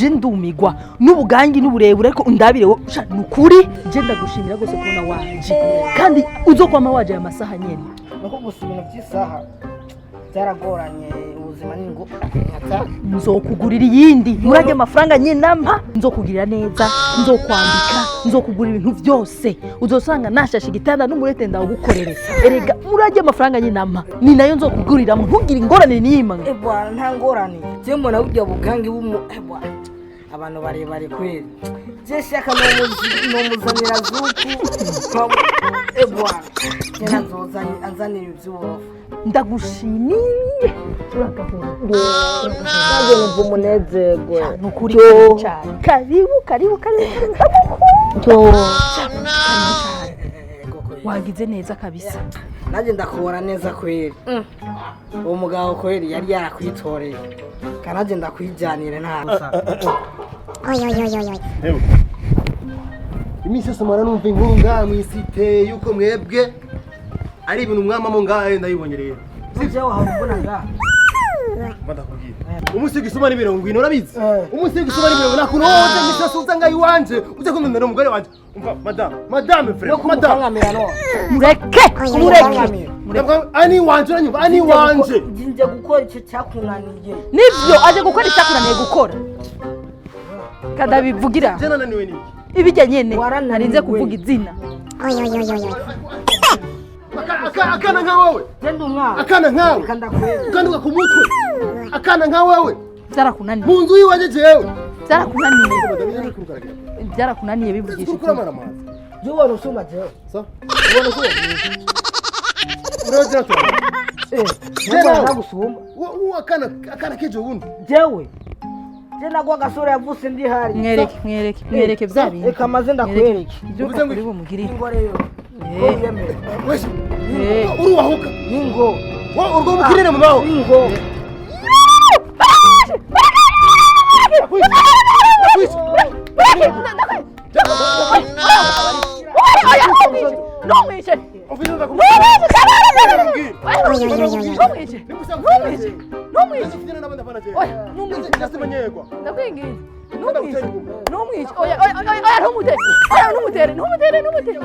Je ndumigwa n'ubugangi n'uburebure, ariko undabire wo sha. Nukuri je ndagushimira rwose kubona waje, kandi uzokwama waje aya masaha nyene. Nuko gusa ibintu by'isaha byaragoranye, ubuzima ni ngo. Nzokugurira iyindi murajya amafaranga nyine ampa, nzokugirira neza, nzokwambika, nzokugurira ibintu byose, uzosanga nashashe igitanda n'umurete ndawugukorere. Erega murajya amafaranga nyine ampa ni nayo nzokuguriramo, ntugire ingorane n'imwe. Eh bwana, nta ngorane. Je mbona burya bugangi bumu, eh bwana, abantu barebare kweli. Je shaka nomuzanira zuku, eh bwana, je nazozanye anzanira ivy'uburofa. Ndagushimiye, uragahora. Nanjye numva umunezerwe. Nukuri karibu cyane, karibu, karibu, karibu, karibu cyane. Wagize neza kabisa. Nanjye ndakubona neza kweli. Uwo mugabo kweli yari yarakwitoreye, kandi nanjye ndakwijyanire nta. Ewe. Iminsi yose mpora numva inkuru ngaha mw'isite yuko mwebwe ari ibintu mwamamo ngaha, ndayibonye rero. Sivyo, wahora ubona ngaha. Mba ndakubwira. Umunsi w'igisuma ni 40, urabizi? Eh. Umunsi w'igisuma ni 40, nakuntu wowe iminsi yose uza ngaha iwanje, uza kundondera umugore wanje. Umva, madame, madame frère, No madame. kumukangamira none. Mureke, mureke. Ndavuga, ani wanje, uranyumva? Ani wanje. Nje gukora icyo cyakunaniye. Nibyo, aje gukora icyakunaniye gukora, kadabivugira. Je nananiwe niki? Ibijya nyene. Warananiwe. Narinze kuvuga izina. Akana nka wowe. Je ndi umwana. Akana nkawe. Reka ndakwereke. Ukanduka ku mutwe. Akana nka wewe. Byarakunaniye. Mu nzu yiwanje jewe. Byarakunaniye. Madame, yaje kurukaragira. Byarakunaniye, bivugisha. Uriko uramara amazi. Je ubona usumba jewe? Sa? Ubona usumba? Urabona turabona. Eh. Je nawe. Nagusumba. Wo akana kejo bundi. Jewe je nagwa gasore yavutse ndi hari. Mwereke, mwereke, mwereke bya bintu. Reka maze ndakwereke. Byuka kuri bumugirire. Ingo rero ko wiyemera. Wese. Eh. Uruwahuka. Ingo. Wo urwo mukirere mu maho. Ingo. Ndakwica. Ndakwica. Ntumwice. Ufite ndakubwira. Ntumwice, ntumwice, ntumwice. Oya, ntumwice. Ndasimanyegwa. Ndakwinginze, ntumwice, ntumwice. Oya, oya, oya, oya, ntumutere. Oya, ntumutere, ntumutere, ntumutere.